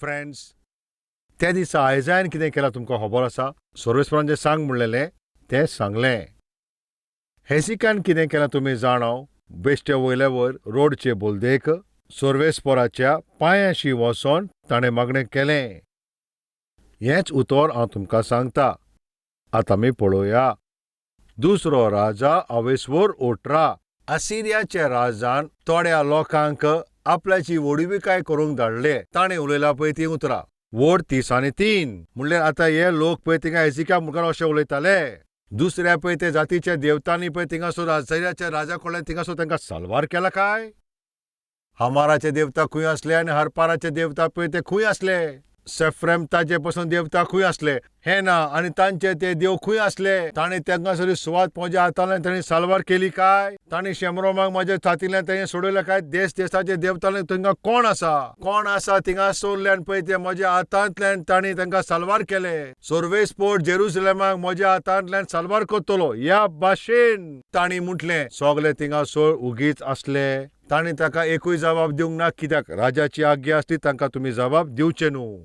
Friends, त्या दिसा आयजायन कितें केलां तुमकां खबर आसा? सर्वेस्परान जें सांग म्हणलेलें तें सांगलें. हेसिकान कितें केलां तुमी जाणाव? बेश्टे वयले वयर रोडचे बोलदेक सर्वेस्पराच्या पांयांशी वचोन ताणें मागणें केलें. हेंच उतर हांव तुमकां सांगता. आतां आमी पळोवया दुसरो राजा अवेस्वर 18. असिरियाच्या राजान थोड्या लोकांक आपल्याची व्हडविकाय करूंक धाडले. ताणें उलयला पळय तीं उतरां वड 30 आनी 3. म्हणल्यार आतां हे लोक पळय थिंगा हेजिक्या मुखार अशें उलयताले, दुसऱ्या पळय ते जातीच्या देवतांनी पळय थिंगासर असिरियाच्या राजा कडल्यान थिंगासर तांकां साल्वार केला काय? हमाराचे देवता खंय आसले आनी हरपाराचे देवता पळय ते खंय आसले? सेफ्रेम ताजे पसून देवता खंय आसले? हे ना आनी तांचे ते देव खंय आसले? ताणें तांकां सरी सुवात म्हज्या हातांतल्यान ताणें साल्वार केली काय? ताणें शेमरोमाक म्हज्या छातींतल्यान ताणें सोडयलें काय? देश देशाचे देवताले थंगा कोण आसा? कोण आसा थिंगा सोडल्यान पळय ते म्हज्या हातांतल्यान ताणें तांकां साल्वार केले. सर्वेस्पोर जेरुसलेमाक म्हज्या हातांतल्यान साल्वार करतलो ह्या भाशेन तांणी म्हटलें. सगळे थिंगा सोड उगीच आसले. तांणी ताका एकूय जबाब दिवंक ना, कित्याक राजाची आज्ञा आसली तांकां तुमी जबाब दिवचे न्हू.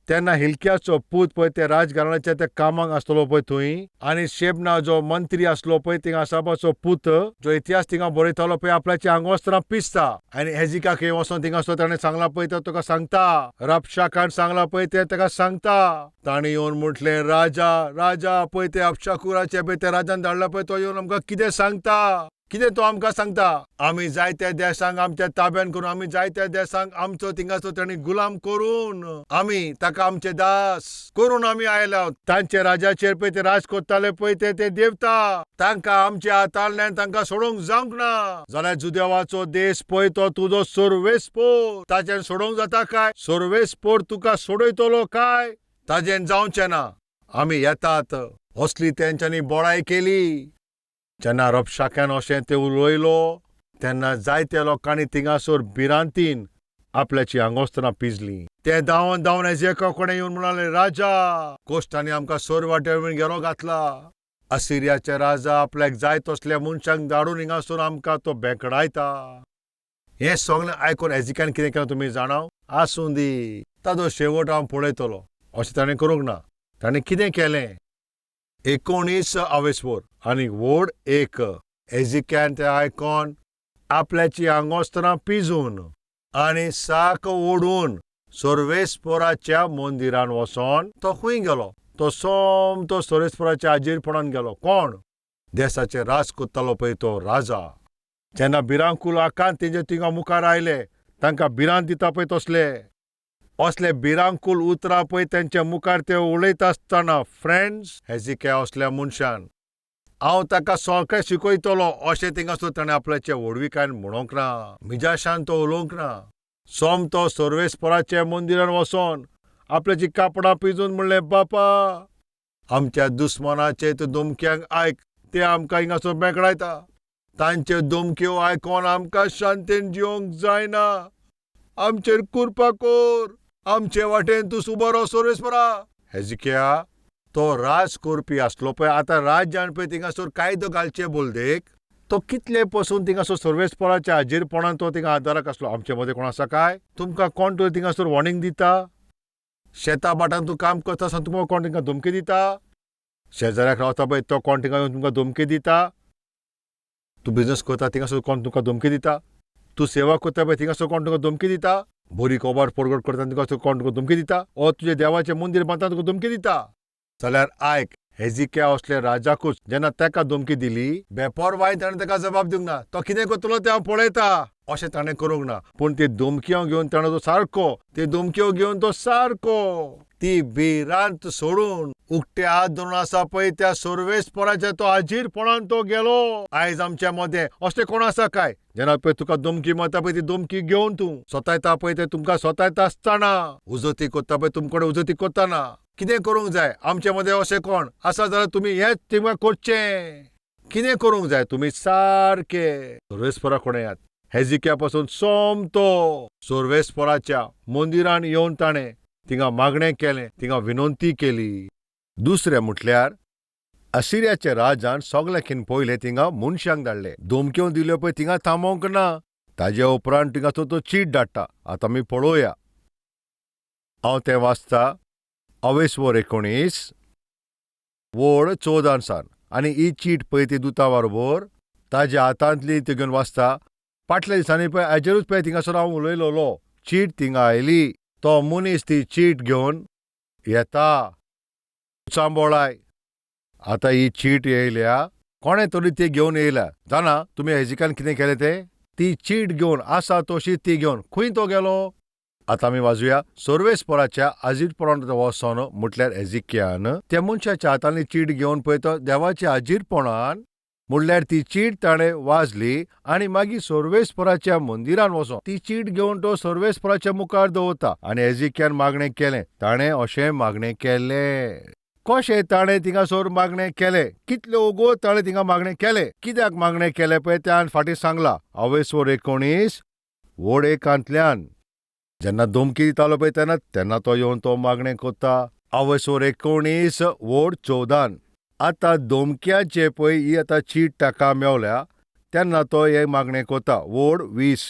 तेन्ना हिलक्याचो पूत पळय त्या राजघराण्याच्या त्या कामाक आसतलो पळय थंय, आनी शेबना जो मंत्री आसलो पळय थिंगा आसापाचो पूत जो इतिहास थिंगा बरयतालो पळय आपल्याची आंगवस्त्रां पिसता आनी हेजिका खंय वचोन थिंगा आसलो ताणें सांगलां पळय तो तुका सांगता. रबशाकान सांगलां पळय तें ताका सांगता. ताणें येवन म्हटलें, राजा राजा पळय ते अपशाकुराचे पळय त्या राजान धाडला पळय तो येवन आमकां कितें सांगता? कितें तो आमकां सांगता? आमी जायत्या देशांक आमच्या ताब्यान करून, आमी जायत्या देशांक आमचो थिंगासो तांणी गुलाम करून, आमी ताका आमचे दास करून आमी आयल्या. तांचे राजाचेर पळय ते राज करताले पळय ते ते देवता तांकां आमच्या हातांतल्यान तांकां सोडोवंक जावंक ना. जाल्यार जुदेवाचो देश पळय तो तुजो सर्वेस्पोर, ताच्यान सोडोवंक जाता काय? सर्वेस्पोर तुका सोडयतलो काय? ताजेन जावचें ना. आमी येतात. असली तेंच्यांनी बळाय केली. जेन्ना रबशाक्यान अशें तें उलयलो तेन्ना जायत्या लोकांनी थिंगासर भिरांतीन आपल्याची आंगोस्त्रां पिजलीं. ते धांवन धांवन हेजेका कडेन येवन म्हणाले, राजा कोश्टांनी आमकां सोर वाटेर घेरो घातला. असिरियाचे राजा आपल्याक जाय तसल्या मनशांक धाडून हिंगासर आमकां तो बेकडायता. हें सगळें आयकून हेजिक्यान कितें केलें तुमी जाणाव? आसूं दी, ताजो शेवट हांव पळयतलो अशें ताणें करूंक ना. ताणें कितें केलें? 19 अवेस्वर आनी व्हड 1. हेजिक्यान तें आयकोन आपल्याची आंगोस्त्रां पिजून आनी साक ओडून सर्वेस्पोराच्या मंदिरान वचोन तो खंय गेलो? तो सोमतो सर्वेस्पोराच्या हाजीरपणान गेलो. कोण? देसाचे राज करतालो पळय तो राजा. जेन्ना भिरांकूल आकांत तेंचे थिंगा मुखार आयले, तांकां भिरांत दिता पळय तसले असले भिरांकूल उतरां पळय तेंच्या मुखार ते उलयता आसतना, फ्रेंड्स, हेजिक्या असल्या मनशान हांव ताका सगळें शिकयतलो अशें थिंगासर ताणें आपल्याचे व्हडविकायन म्हणोंक ना, मिजाशान तो उलोवंक ना. सोमतो सर्वेस्पराच्या मंदिरान वचोन आपल्याची कापडां पिजून म्हणलें, बापा आमच्या दुस्मानाचे ते धमक्यांक आयक, ते आमकां हिंगासर बेकडायता. तांच्यो धमक्यो आयकोन आमकां शांतीन जिवंक जायना. आमचेर कृपा कर, आमचे वाटेन तूं उबो राव सर्वेस्परा. हेजिक्या तो राज करपी आसलो पळय, आतां राज्यान पळय थिंगासर कायदो घालचे बोलदेक तो कितले पसून थिंगासर सर्वेस्पराच्या हाजीरपणान तो थिंगा आदाराक आसलो. आमचे मदें कोण आसा काय? तुमकां कोण तर थिंगासर वॉर्निंग दिता? शेता भाटान तूं काम करता आसतना तुमकां कोण थिंगा धमकी दिता? शेजाऱ्याक रावता पळय तो कोण थिंगा येवन तुमकां धमकी दिता? तूं बिजनस करता थिंगासर कोण तुमकां धमकी दिता? तूं सेवा करता पळय थिंगासर कोण तुका धमकी दिता? बरी खबर परगट करता तुका कोण तुका धमकी दिता? ओ तुजें देवाचें मंदीर बांदता तुका धमकी दिता? जाल्यार आयक, हेजिक्या असले राजाकूच जेन्ना ताका धमकी दिली, बेपोरवाय ताणें ताका जबाब दिवंक ना. तो कितें करतलो तें हांव पळयता अशें ताणें करूंक ना. पूण ती धमक्यो घेवन ताणें तो सारको, ती धमक्यो घेवन तो सारको ती भिरांत सोडून उक्ते हात धरून आसा पळय त्या सर्वेस्पराच्या तो हाजीरपणान तो गेलो. आयज आमच्या मदें असलें कोण आसा काय? जेन्ना पळय तुका धमकी मेळटा पळय ती धमकी घेवन तूं सोतायता पळय ते तुमकां सोतायता आसतना उजती करता पळय तुमकडे उजती करतना कितें करूंक जाय? आमचे मदें अशें कोण आसा जाल्यार तुमी हेंच तुमकां करचें. कितें करूंक जाय? तुमी सारके सर्वेस्परा कडेन येयात. हेजिक्या पासून सोमतो सर्वेस्पराच्या मंदिरान येवन ताणें थिंगा मागणें केलें, थिंगा विनंती केली. दुसरें म्हटल्यार असिरियाच्या राजान सगळ्याकीन पयलें थिंगा मनशांक धाडले. धमक्यो दिल्यो पळय थिंगा थांबोवंक ना. ताजे उपरांत थिंगा तो चीट धाडटा. आतां आमी पळोवया. हांव तें वाचता अवेसवर 19 वोड 14 सान. आनी ही चीट पळय ती दुता बरोबर ताज्या हातांतली ती घेवन वाचता. फाटल्या दिसांनी पळय हाजेरूच पळय थिंगासर हांव उलयलोलो. चीट थिंगा आयली, तो मनीस ती चीट घेवन येता. चांबोळाय आतां ही चीट येयल्या, कोणें तरी ती घेवन येयल्या. जाणा तुमी हेजिकान कितें केलें तें? ती चीट घेवन आसा तशी ती घेवन खंय तो गेलो? आतां आमी वाजूया सर्वेस्पराच्या हाजीरपणांत वचोन, म्हटल्यार एजिक्यान त्या मनशाच्या हातांनी चीट घेवन पळय तो देवाच्या हाजीरपणान, म्हणल्यार ती चीट ताणें वाजली आनी मागीर सर्वेस्पराच्या मंदिरान वचोन ती चीट घेवन तो सर्वेस्पराच्या मुखार दवरता. आनी एजिक्यान मागणें केलें. ताणें अशें मागणें केलें. कशें ताणें थिंगासर मागणें केलें? कितले वोगोत ताणें थिंगा मागणें केलें? कित्याक मागणें केलें पळय त्यान फाटीं सांगलां अवेसवर 19 वोड 1 जेन्ना धमकी दितालो पळय तेन्ना तेन्ना तो येवन तो मागणें कोत्ता. अवेसवर 19 वोड 14. आतां धमक्याचे पळय ही आतां चीट ताका मेवल्या तेन्ना तो हें मागणें कोत्ता. वोड 20.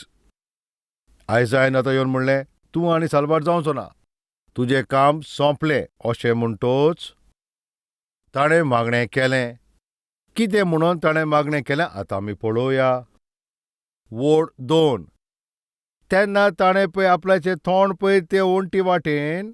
आयजायन आतां येवन म्हणलें तूं आनी साल्वार जावचो ना, तुजें काम सोंपलें. अशें म्हणटोच ताणें मागणें केलें. कितें म्हणून ताणें मागणें केलें आतां आमी पळोवया. वोड 2. तेन्ना ताणें पळय आपल्याचें तोंड पळय ते वण्टी वाटेन,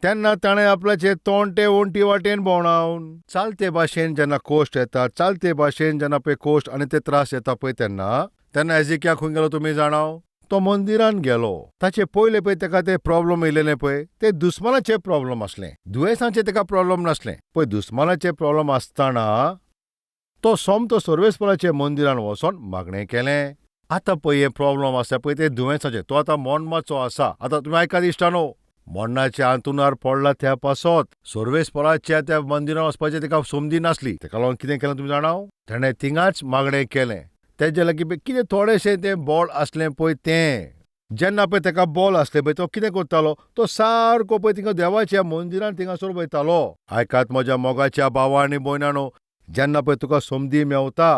तेन्ना ताणें आपल्याचें तोंड ते वण्टी वाटेन भोंवडावन चालते भाशेन जेन्ना कोश्ट येता, चालते भाशेन जेन्ना पळय कोश्ट आनी ते त्रास येता पळय तेन्ना तेन्ना एजिक्या खंय गेलो तुमी जाणाव? तो मंदिरान गेलो. ताचे पयले पळय ताका ते प्रॉब्लम येयलेले पळय ते दुस्मानाचे प्रॉब्लम आसले, दुयेंसांचे ताका प्रॉब्लम नासलें. पळय दुस्मानाचे प्रॉब्लम आसतना तो सोमतो सर्वेस्पराच्या मंदिरान वचोन मागणें केलें. आतां पळय हें प्रॉब्लम आसा पळय ते दुयेंसाचें, तो आतां मोनमाचो आसा. आतां तुमी आयकात इश्टानो, मरणाच्या आंतुणार पडला त्या पासत सर्वेस्पराच्या त्या मंदिरान वचपाचें ताका संदी नासली. ताका लागून कितें केलें तुमी जाणाव? ताणें थिंगाच मागणें केलें. तेजे लागीं कितें थोडेशें तें बॉल आसलें पळय तें, जेन्ना पळय ताका बॉल आसलें पळय तो कितें करतालो, तो सारको पळय थिंगा देवाच्या मंदिरान थिंगासर वयतालो. आयकात म्हज्या मोगाच्या भावा आनी भयणानो, जेन्ना पळय तुका संदी मेवता,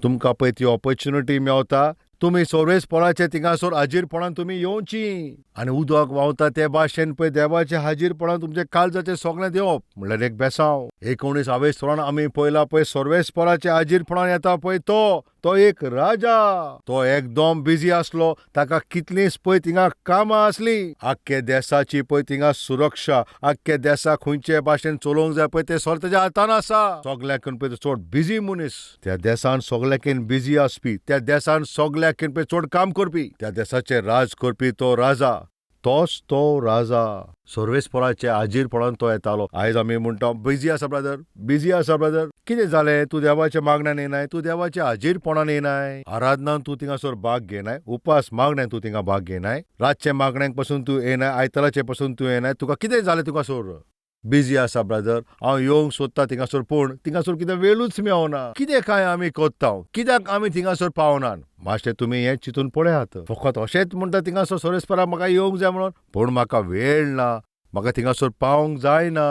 तुमकां पळय ती ऑपर्च्युनिटी मेवता, तुमी सर्वेस्पराचे थिंगासर हाजीरपणान तुमी येवची आनी उदक व्हांवता ते भाशेन पळय देवाच्या हाजीरपणान तुमचे काळजाचें सगळें दिवप म्हणल्यार एक बेसांव. 19 आवेस्परान आमी पळयला पळय सर्वेस्पराच्या हाजीरपणान येता पळय तो तो एक राजा. तो एकदम बिजी आसलो, ताका कितलींच पळय थिंगा कामां आसलीं. आख्खे देसाची पळय थिंगा सुरक्षा, आख्खे देसाक खंयचे भाशेन चलोवंक जाय पळय तें सगळें तेज्या हातान आसा. सगल्याकून पळय तो चड बिजी मनीस, त्या देसान सगल्याकीन बिजी आसपी, त्या देसान सगल्याकीन पळय चड काम करपी, त्या देसाचेर राज करपी तो राजा, तोच तो राजा. सर्वेस्पराच्या हाजीरपणान तो येतालो. आयज आमी म्हणटा बिजी आसा ब्रदर, बिजी आसा ब्रदर. कितें जालें? तूं देवाच्या मागण्यान येनाय, तूं देवाच्या हाजीरपणान येनाय, आराधनान तूं थिंगासर भाग घेनाय, उपास मागण्यान तूं थिंगा भाग घेनाय, रातचे मागण्यांक पसून तूं येनाय, आयताराचे पसून तूं येनाय, तुका कितें जालें? तुका सोर बिजी आसा ब्रदर, हांव येवंक सोदता थिंगासर, पूण थिंगासर कितें वेळूच मेवना. कितें काय आमी कोत्ता, कित्याक आमी थिंगासर पावनान? मातशें तुमी हें चिंतून पळयात. फकत अशेंच म्हणटा थिंगासर सर्वेस्पराक म्हाका येवंक जाय म्हणून, पूण म्हाका वेळ ना, म्हाका थिंगासर पावंक जायना.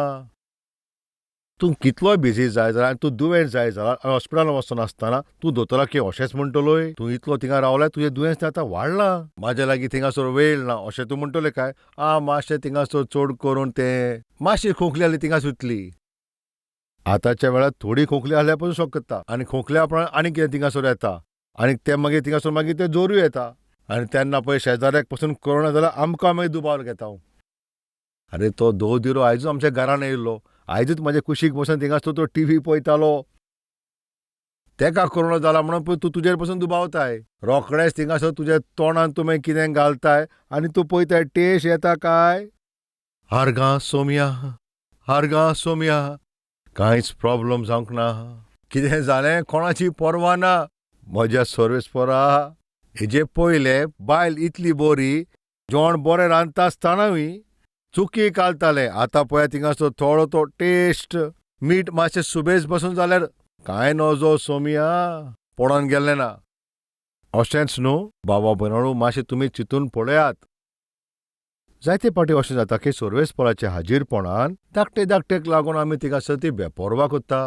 तूं कितलोय बिजी जाय जाल्यार आनी तूं दुयेंत जाय जाल्यार आनी हॉस्पिटलान वचून आसतना तूं दोतोराक अशेंच म्हणटलोय, तूं इतलो थिंगा रावल्यार तुजें दुयेंस आतां वाडलां, म्हाज्या लागीं थिंगासर वेळ ना अशें तूं म्हणटलें काय? आं मातशें थिंगासर चड करून तें मातशी खोंकली आसली थिंगा सुटली. आतांच्या वेळार थोडी खोंकली आसल्यार पसून शकता, आनी खोंकल्या उपरांत आनी कितें थिंगासर येता, आनी तें मागीर थिंगासर मागीर तें जोरूय येता, आनी तेन्ना पळय शेजाऱ्याक पसून कोरोना जाल्यार आमकां मागीर दुबाव घेता. आरे तो दोदिरो आयजूच आमच्या घरान येयल्लो, आयजूच म्हाजे कुशीक बसून थिंगासर तो टिवी पळयतालो, तेका कोरोना जाला म्हणून पळय तूं तुजेर पसून दुबावताय. रोखडेंच थिंगासर तुज्या तोंडान तूं मागीर कितें घालताय आनी तूं पळयताय टेस्ट येता काय. आर्गां सोमया, आर्गां सोमया, कांयच प्रॉब्लम जावंक ना, कितें जालें कोणाची पर्वा ना. म्हज्या सर्वेस्परा, हेजे पयले बायल इतली बरी, जेवण बरें रांदता आसतनाय चुकी घालतालें. आतां पळय थिंगासर थोडो तो टेस्ट मीठ मातशें सुबेज बसून जाल्यार कांय नजो सोमया, पडोन गेल्लें ना. अशेंच न्हू बाबा भयणांनो, मातशें तुमी चिंतून पळयात. जायते फावटी अशें जाता की सर्वेस्पराच्या हाजीरपणान धाकटे धाकटेक लागून आमी थिंगासर ती बेपर्वा करता.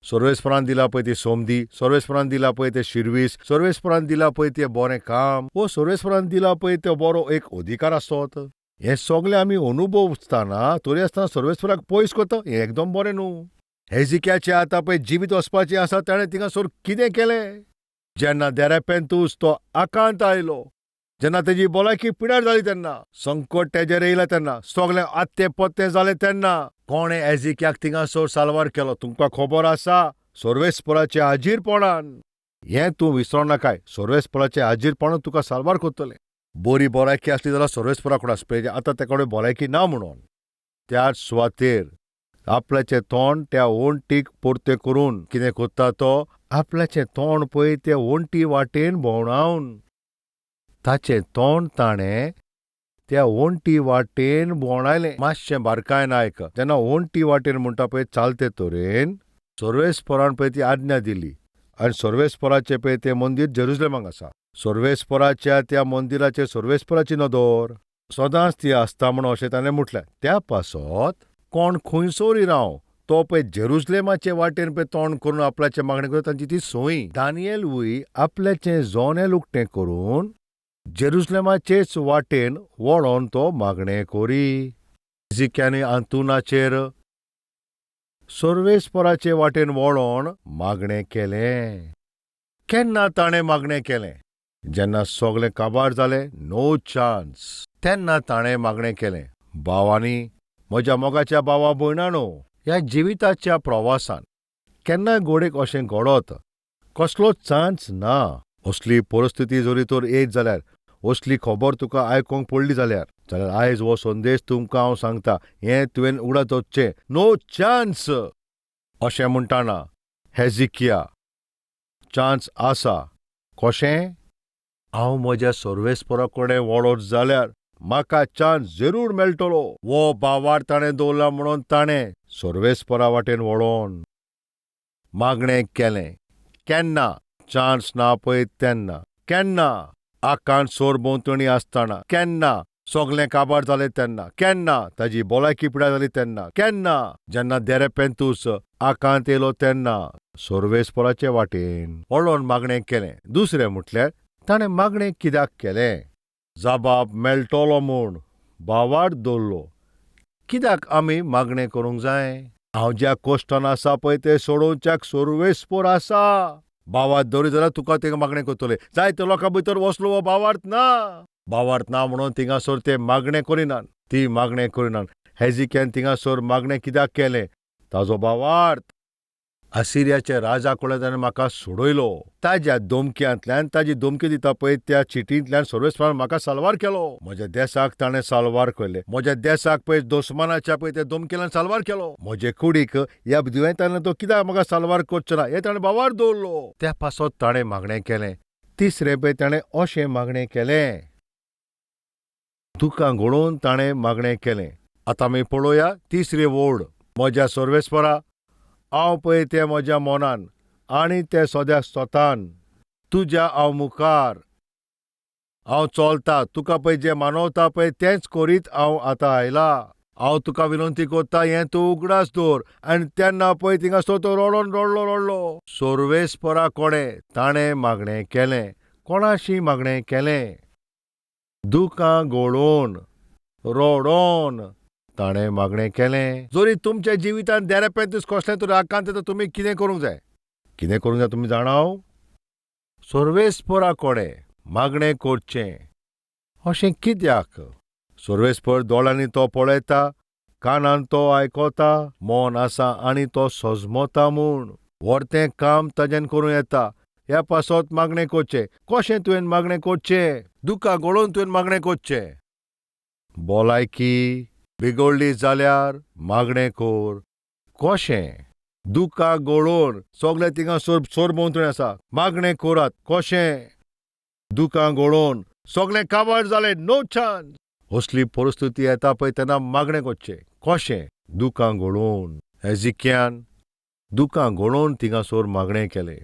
सर्वेस्परान दिला पळय ती सोमदी, सर्वेस्परान दिला पळय तें शिरवीस, सर्वेस्परान दिला पळय तें बरें काम, वो सर्वेस्परान दिला पळय तो बरो एक अधिकार आसत. हें सगलें आमी अनुभवताना तरी आसतना सर्वेस्पराक पयस करता हें एकदम बरें न्हू. हेजिक्याचें आतां पळय जिवीत वचपाचें आसा, ताणें थिंगासर कितें केलें? जेन्ना देरेपेंतूस तो आकांत आयलो, जेन्ना तेजी भलायकी पिड्यार जाली, तेन्ना संकट तेजेर येयलें, तेन्ना सगलें आत्तें पत्तें जालें, तेन्ना कोणें एजिक्याक थिंगासर साल्वार केलो तुमकां खबर आसा? सर्वेस्पराच्या हाजीरपणान. हें तूं विसरो नाकाय, सर्वेस्पराच्या हाजीरपणान तुका साल्वार करतलें. बरी भलायकी आसली जाल्यार सर्वेस्परा कडेन आसपाचें, आतां ते कडेन भलायकी ना म्हणून त्याच सुवातेर आपल्याचें तोंड त्या वण्टीक परतें करून कितें करता तो? आपल्याचें तोंड पळय ते वण्टी वाटेन भोंवडावन, ताचें तोंड ताणें त्या वण्टी वाटेन भोंवडायलें. मातशें बारकायन आयक. जेन्ना वण्टी वाटेन म्हणटा पळय चालते तरेन, सर्वेस्परान पळय ती आज्ञा दिली आनी सर्वेस्पराचें पळय तें मंदीर जेरुजलेमाक आसा. सर्वेस्पराच्या त्या मंदिराचेर सर्वेस्पराची नदर सदांच ती आसता म्हूण अशें ताणें म्हटलें. त्या पासत कोण खंयसरूय राव, तो पळय जेरुजलेमाचे वाटेन पळय तोंड करून आपल्याचें मागणें करता, तांची ती संवय. दानियेलूय आपल्याचें जोनेल उक्तें करून जेरुजलेमाचेच वाटेन वळोन तो मागणें करी. जिक्यानी आंतुनाचेर सर्वेस्पराचे वाटेन वळोन मागणें केलें. केन्ना ताणें मागणें केलें? जेन्ना सगलें काबार जालें, नो चान्स, तेन्ना ताणें मागणें केलें. भावांनी, म्हज्या मोगाच्या भावा भयणानो, ह्या जिविताच्या प्रवासान केन्नाय घोडेक अशें घडत, कसलोच चान्स ना, असली परिस्थिती जरी तर येयत जाल्यार, असली खबर तुका आयकूंक पडली जाल्यार आयज हो संदेश तुमकां हांव सांगता, हें तुवें उगडास दवरचें, नो चान्स अशें म्हणटाना हेजिकिया चान्स आसा. कशें? हांव म्हज्या सर्वेस्परा कडेन वळत जाल्यार म्हाका चान्स जरूर मेळटलो. हो भावार्थ ताणें दवरला म्हणून ताणें सर्वेस्परा वाटेन वळोन मागणें केलें. केन्ना? चान्स ना पळय तेन्ना. केन्ना? आकांत सोर भोंवतणी आसतना. केन्ना? सगलें काबार जालें तेन्ना. केन्ना? ताजी भलायकी पिडा जाली तेन्ना. केन्ना? जेन्ना देरेपेंतूस आकांत येयलो तेन्ना सर्वेस्पराचे वाटेन वळोन मागणें केलें. दुसरें म्हटल्यार ताणें मागणें कित्याक केलें? जबाब मेळटलो म्हूण भावार्थ दवरलो. कित्याक आमी मागणें करूंक जाय? हांव ज्या कश्टान आसा पळय तें सोडोवच्याक सर्वेस्पर आसा. भावार्थ दवरी जाल्यार तुका तें मागणें करतलें. जायते लोकां भितर वसलो हो भावार्थ ना. भावार्थ ना म्हणून थिंगासर ते मागणें करिनात, ती मागणें करिनात. हेजिक्यान थिंगासर मागणें कित्याक केलें? ताजो भावार्थ. असिरियाच्या राजा कडेन ताणें म्हाका सोडयलो. ताज्या धमक्यांतल्यान, ताजी धमकी दिता पळय त्या चिटींतल्यान सर्वेस्परान म्हाका साल्वार केलो. म्हज्या देसाक ताणें साल्वार केलें. म्हज्या देसाक पळय दुस्मानाच्या पळय त्या धमकेल्यान साल्वार केलो. म्हजे कुडीक ह्या दुयेंतान तो कित्याक म्हाका साल्वार करचो ना हें ताणें भावार्थ दवरलो. त्या पासत ताणें मागणें केलें. तिसरें पळय ताणें अशें मागणें केलें, दुकां घडोवन ताणें मागणें केलें. आतां आमी पळोवया तिसरी वोड. म्हज्या सर्वेस्परा, हांव पळय तें म्हज्या मनान आनी तें सद्या स्वतान तुज्या हांव मुखार हांव चलता. तुका पळय जें मानवता पळय तेंच करीत हांव आतां आयला. हांव तुका विनंती करता, हें तूं उगडास दवर. आनी तेन्ना पळय थिंगासर तो रडोन रडलो रडलो. सर्वेस्परा कडेन ताणें मागणें केलें. कोणाशी मागणें केलें? दुकां गळोवन रडोन ताणें मागणें केलें. जरी तुमच्या जिवितांत देरेपेंतूस कसलें तरी आकांत येता, तुमी कितें करूंक जाय? कितें करूंक जाय तुमी जाणाव? सर्वेस्परा कडेन मागणें करचें. अशें कित्याक? सर्वेस्पर दोळ्यांनी तो पळयता, कानान तो आयकता, मन आसा आनी तो सजमता म्हूण व्हरतें काम ताज्यान करूं येता. ह्या पासत मागणें करचें. कशें तुवें मागणें करचें? दुकां गळोवन तुवें मागणें करचें. भलायकी बिगडली जाल्यार मागणें कर. कशें? दुकां गळोवन. सगळें थिंगा सोर भोंवतणी आसा. मागणें करात. कशें? दुकां गळोवन. सगळें काबार जालें, नो चान्स, असली परिस्थिती येता पळय तेन्ना मागणें करचें. कशें? दुकां गळोवन. हेजिक्यान दुकां गळोवन थिंगासर मागणें केलें.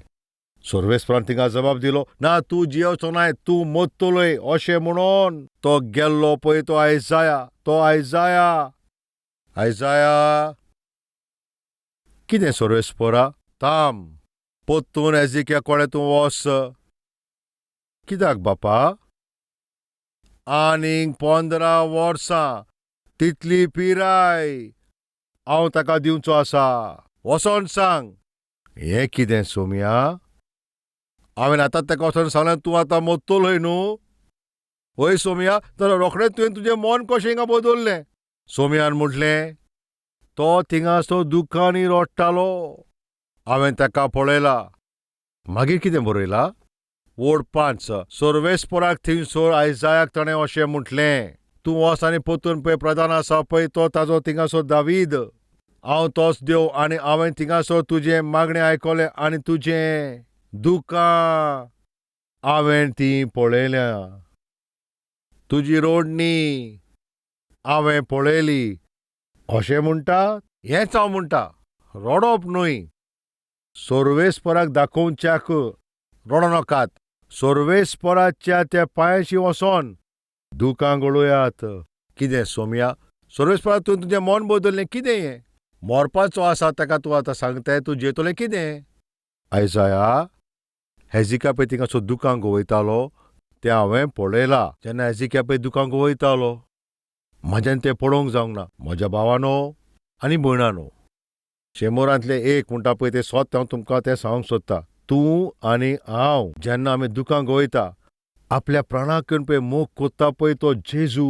सर्वेस्परान थिंगा जबाब दिलो ना, तूं जियेवचो नाय, तूं मरतलोय अशें म्हणून. तो गेल्लो पळय तो आयजाया, तो आयजाया, आयजाया कितें सर्वेस्परा? थांब, परतून एजिक्या कडेन तूं वच. कित्याक बापा? आनीक 15 वर्सां तितली पिराय हांव ताका दिवचो आसा. वचोन सांग. हें कितें सोमया? हांवें आतांच ताका वचोन सांगलें तूं आतां मोत्तोलोय न्हू. वय सोमया, जाल्यार रोखडेंच तुवें तुजें मन कशें हिंगा बदल्लें? सोमयान म्हटलें, तो थिंगासो दुकांनी रडटालो. हांवें ताका पळयला. मागीर कितें बरयलां? वोड 5 सर्वेस्पराक थिंगसर आयजायाक ताणें अशें म्हटलें, तूं वच आनी परतून पळय प्रधान आसा पळय तो ताजो थिंगासर दावीद. हांव तोच देव आनी हांवें थिंगासर तुजें मागणें आयकलें आनी तुजें दुकां हांवें तीं पळयल्या. तुजी रोडणी हांवें पळयली. अशें म्हणटा? हेंच हांव म्हणटा, रडप न्हय. सर्वेस्पराक दाखोवच्याक रडो नाकात. सर्वेस्पराच्या त्या पांयाशी वचोन दुकां गळोयात. कितें सोमया? सर्वेस्परा तूं तुजें मन बदल्लें कितें हें? मरपाचो आसा ताका तूं आतां सांगताय तूं जियेतलें कितें? आयजाया हेजिका पळय थिंगासर दुकां गवयतालो तें हांवें पळयलां. जेन्ना हेजिका पळय दुकां गवयतालो म्हज्यान तें पळोवंक जावंक ना. म्हज्या भावानो आनी भयणानो, शेमोरांतलें एक म्हणटा पळय तें सोत हांव तुमकां तें सांगूंक सोदता. तूं आनी हांव जेन्ना आमी दुकां गवयता आपल्या प्राणाक येवन पळय मोग कोत्ता पळय तो जेजू,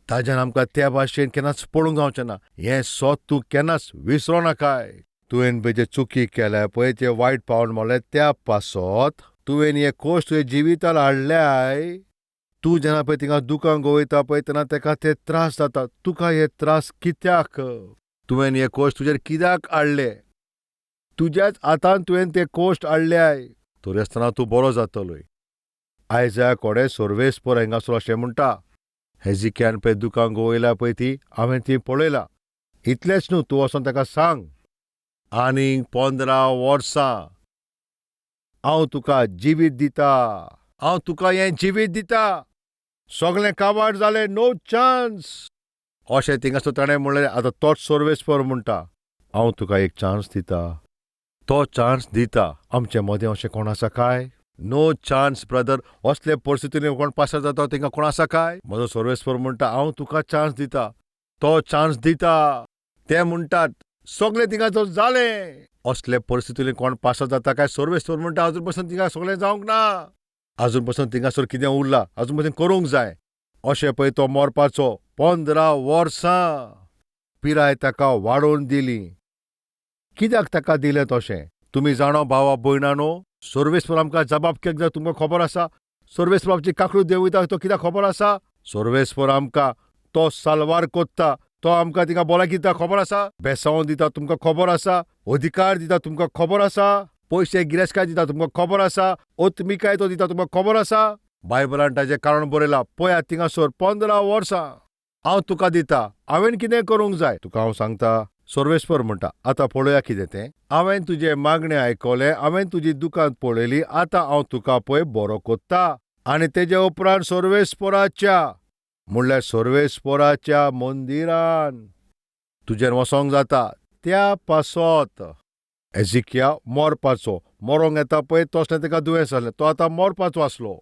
ताज्यान आमकां त्या भाशेन केन्नाच पळोवंक जावचें ना. हें सोत तूं केन्नाच विसरो नाकाय. तुवें पळय जे चुकी केल्या पळय ते वायट पावल मारले त्या पासत तुवें हे कोश तुवें जिवितान हाडल्याय. तूं जेन्ना पळय थिंगा दुकां गवयता पळय तेन्ना ताका ते त्रास जाता. तुका हे त्रास कित्याक? तुवें हे कोश तुजेर कित्याक हाडले? तुज्याच हातान तुवें ते कोश्ट हाडल्याय. तरी आसतना तूं बरो जातलोय. आयजा कोडे सर्वेस्पर हांगासर अशें म्हणटा, हेजिक्यान पळय दुकां गवयल्या पळय ती हांवें ती पळयला. इतलेंच न्हू, तूं वचोन ताका सांग आनीक 15 वर्सां हांव तुका जिवीत दिता. हांव तुका हें जिवीत दिता. सगळें काबार जालें, नो चान्स. अशें थिंगासर ताणें म्हणलें. आतां तोच सर्वेस्पर म्हणटा, हांव तुका एक चान्स दिता. तो चान्स दिता. आमचे मदें अशें कोण आसा काय? No chance brother. असले परिस्थितीन कोण पासार जाता तांकां कोण आसा काय? म्हजो सर्वेस्पर म्हणटा हांव तुका चान्स दिता. तो चान्स दिता. ते म्हणटात सगळें थिंगासर जालें. असले परिस्थितीन कोण पासार जाता काय? सर्वेस्पर म्हणटा अजून पसून थिंगा सगळें जावंक ना. अजून पसून थिंगासर कितें उरलां, अजून पसून करूंक जाय. अशें पळय तो मरपाचो 15 वर्सां पिराय ताका वाडोवन दिली. कित्याक ताका दिलें तशें? तुमी जाणो भावा भयणानो, सर्वेस्पर आमकां जबाब कित्याक जाय तुमकां खबर आसा? सर्वेस्पर आमची काकूट देंवयता तो कित्याक खबर आसा? सर्वेस्पर आमकां तो साल्वार कोत्ता, तो आमकां थिंगा भलायकी दिता खबर आसा? बेसांव दिता तुमकां खबर आसा? अधिकार दिता तुमकां खबर आसा? पयशे गिरेस्तकाय दिता तुमकां खबर आसा? ओतमिकाय तो दिता तुमकां खबर आसा? बायबलान ताजें कारण बरयलां. पळयात थिंगासर 15 वर्सां हांव तुका दिता. हांवें कितें करूंक जाय तुका हांव सांगता. सर्वेस्पर म्हणटा आतां पळोवया कितें तें. हांवें तुजें मागणें आयकलें, हांवें तुजी दुकान पळयली, आतां हांव तुका पळय बरो कोत्ता. आनी तेजे उपरांत सर्वेस्पराच्या म्हणल्यार सर्वेस्पराच्या मंदिरान तुजेर वचोंक जाता. त्या पासत एजिकिया मरपाचो, मरोंक येता पळय तसलें ताका दुयेंस जालें, तो आतां मरपाचो आसलो.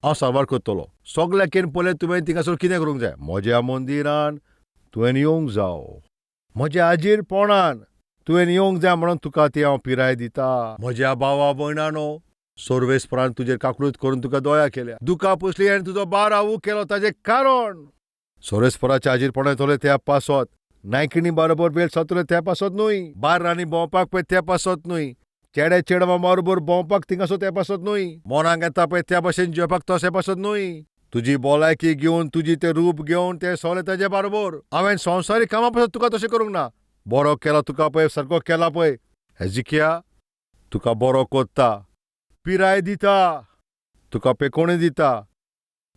हांव साल्वार करतलो. सगल्याकीन पयलें तुवें थिंगासर कितें करूंक जाय? म्हज्या मंदिरान तुवें येवंक जाव. म्हज्या हाजीरपणान तुवें येवंक जाय म्हणून तुका ती हांव पिराय दिता. म्हज्या भावा भयणानो, सर्वेस्परान तुजेर काकूट करून तुका दया केल्या, दुकां पुसली आनी तुजो बार आवू केलो. ताजें कारण सर्वेस्पराच्या हाजीरपणान येतलें त्या पासत, नायकिणी बरोबर वेळ सारतलें त्या पासत न्हय, बार रानी भोंवपाक पळय त्या पासत न्हय, चेडे चेडवां बरोबर भोंवपाक थिंगासर त्या पासत न्हय, मोनाक येता पळय त्या भाशेन जेवपाक तशें पासत न्हय, तुजी भलायकी घेवन तुजी तें रूप घेवन तें सगळें ताजे बरोबर. हांवें संवसारीक कामां पासत तुका तशें करूंक ना. बरो केला तुका पळय, सारको केला पळय. हेजिकिया तुका बरो कोत्ता, पिराय दिता, तुका पेकोणी दिता.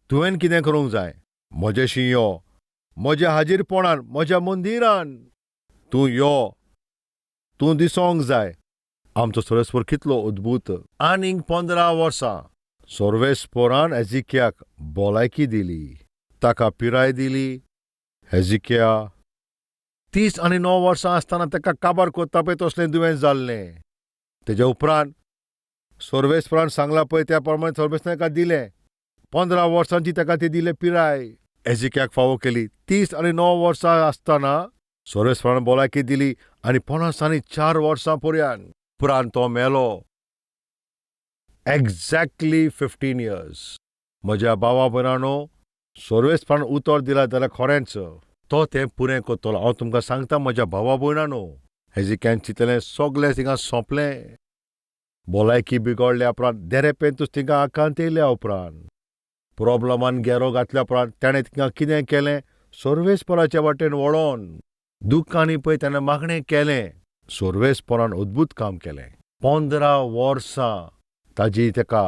तुवें कितें करूंक जाय? म्हजेशी यो, म्हज्या हाजीरपणान, म्हज्या मंदिरान तूं यो, तूं दिसोंक जाय. आमचो सर्वेस्पर कितलो अद्भूत. आनीक 15 वर्सां सर्वेस्परान हेजिकियाक भलायकी दिली, ताका पिराय दिली. हेजिकिया 30 आनी 9 वर्सां आसतना ताका काबार कोत्ता पळय तसलें दुयेंस जाल्लें. तेज्या उपरांत सर्वेस्परान सांगलां पळय त्या प्रमाणे सर्वेस्परान ताका दिलें. 15 वर्सांची ताका ती दिले पिराय. हेजिक्याक फावो केली 39 वर्सां आसतना सर्वेस्परान भलायकी दिली आनी 54 वर्सां पर्यंत उपरांत तो मेलो. Exactly 15 years. म्हज्या भावा भयणांनो, सर्वेस्परान उतर दिलां जाल्यार खरेंच तो तें पुरें करतलो. हांव तुमकां सांगता म्हज्या भावा भयणांनो, हेजिक्यान चिंतलें सगलें थिंगा सोंपलें. भलायकी बिगडल्या उपरांत देरेपेंतूच थिंगा आकांत येयल्या उपरांत प्रोब्लमान घेरो घातल्या उपरांत ताणें थिंगा कितें केलें, सर्वेस्पराचे वाटेन वळोन दुख्खांनी पळय ताणें मागणें केलें. सर्वेस्परान अद्भूत काम केलें. 15 वर्सां ताजी ताका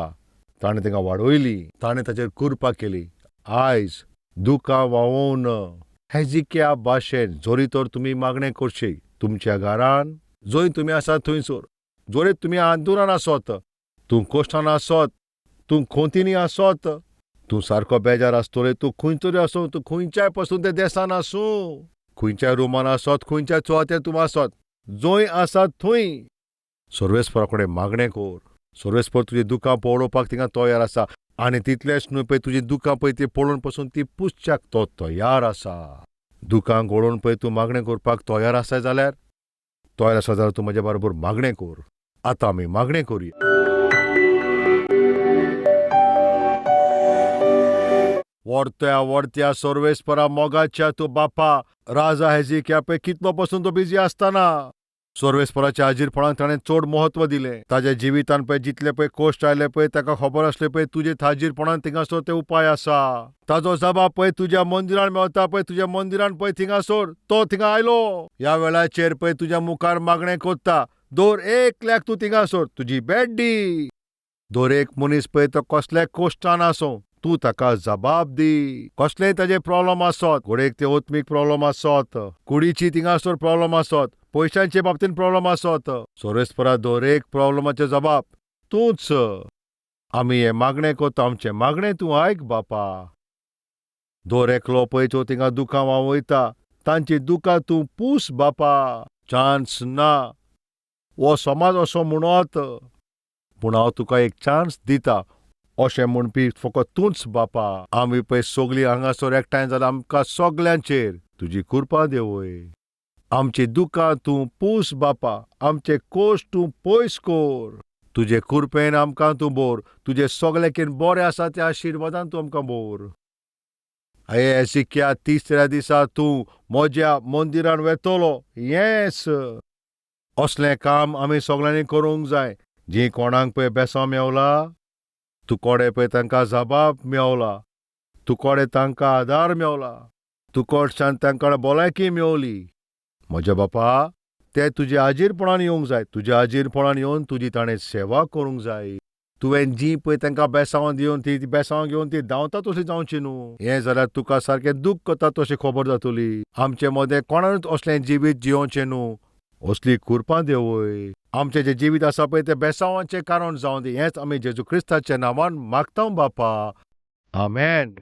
ताणें ताका वाडयली, ताणें ताचेर कृपा केली. आयज दुकां व्हांवोवन हेजिक्या भाशेन जरी तर तुमी मागणें करशी तुमच्या घरान, जंय तुमी आसात थंयसर, जरी तुमी आंदोलन आसत, तूं कश्टान आसत, तूं खोंतींनी आसत, तूं सारको बेजार आसतलो, तूं खंय तरी आसूं, तूं खंयच्याय पसून त्या देसान आसूं, खंयच्या रुमान आसत, खंयच्या सुवातेर तूं आसत, जंय आसा थंय सर्वेस्परा कडेन मागणें कर. सर्वेस्पर तुजी दुकां पळोवपाक थिंगा तयार आसा आनी तितलेंच न्हय पळय तुजी दुकां पळय ती पळोवन पसून ती पुसच्याक तो तयार आसा. दुकां गळोवन पळय तूं मागणें करपाक तयार आसा जाल्यार, तयार आसा जाल्यार तूं म्हज्या बरोबर मागणें कर. आतां आमी मागणें करुया. वर्त्या वर्त्या सर्वेस्परा मोगाच्या तूं बापा, राजा हेजिक्या पळय कितलो पसून तो बिजी आसतना सर्वेस्पराच्या हाजीरपणाक ताणें चड म्हत्व दिलें. ताज्या जिवितान पळय जितले पळय कश्ट आयले पळय ताका खबर आसलें पळय तुजे हाजीरपणान थिंगासर ते उपाय आसा. ताजो जबाब पळय तुज्या मंदिरान मेळटा पळय, तुज्या मंदिरान पळय थिंगासर तो थिंगा आयलो. ह्या वेळाचेर पळय तुज्या मुखार मागणें करता, दर एकल्याक तूं थिंगासर तुजी भेट दी. दर एक मनीस पळय तो कसल्या कश्टान आसूं तूं ताका जबाब दी. कसलेय ताजे प्रॉब्लम आसत, घडयेक ते आत्मीक प्रॉब्लम आसत, कुडीची थिंगासर प्रॉब्लम आसत, पयशांचे बाबतीन प्रॉब्लम आसत, सर्वेस्परा दर एक प्रॉब्लमाचे जबाब तूंच. आमी हें मागणें करता, आमचें मागणें तूं आयक बापा. दर एकलो पळय तो थिंगा दुकां व्हांवयता तांची दुकां तूं पूस बापा. चान्स ना, हो समाज असो म्हणत, पूण हांव तुका एक चान्स दिता अशें म्हणपी फकत तूंच बापा. आमी पळय सगलीं हांगासर एकठांय जाल्यार आमकां सगल्यांचेर तुजी कृपा देवय. आमची दुकां तूं पूस बापा, आमचे कश्ट तूं पयस कर. तुजे कृपेन आमकां तूं बोर, तुजे सगळे बरें आसा त्या आशिर्वादान तूं आमकां बोर. हे हेजिक्या तिसऱ्या दिसा तूं म्हज्या मंदिरान वेतलो. येस, असलें काम आमी सगळ्यांनी करूंक जाय. जी कोणाक पळय बेसांव मेवला, तूं कोडे पळय तांकां जबाब मेवला, तूं कोडे तांकां आदार मेवला, तूं कडच्यान तांकां भलायकी मेवली. म्हज्या बापा, ते तुज्या हाजीरपणान येवंक जाय, तुज्या हाजीरपणान येवन तुजी ताणें सेवा करूंक जाय. तुवें जी पळय तांकां बेसांव दिवन ती बेसांव घेवन ती धांवता तशी जावची न्हू. हें जाल्यार तुका सारकें दूख करता तशी खबर जातली. आमचे मदें कोणानूच असलें जिवीत जियोवचें न्हू, असली कृपा देवय. आमचें जें जिवीत आसा पळय तें बेसांवाचें कारण जावं दी. हेंच आमी जेजू क्रिस्ताच्या नांवान मागता बापा, आमेन.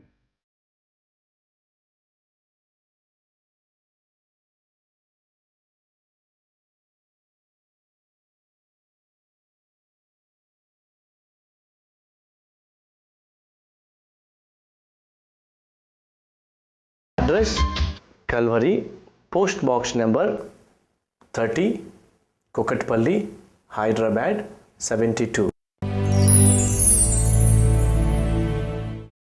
Address: Calvary, Post Box number 30, Kukatpally, Hyderabad 72.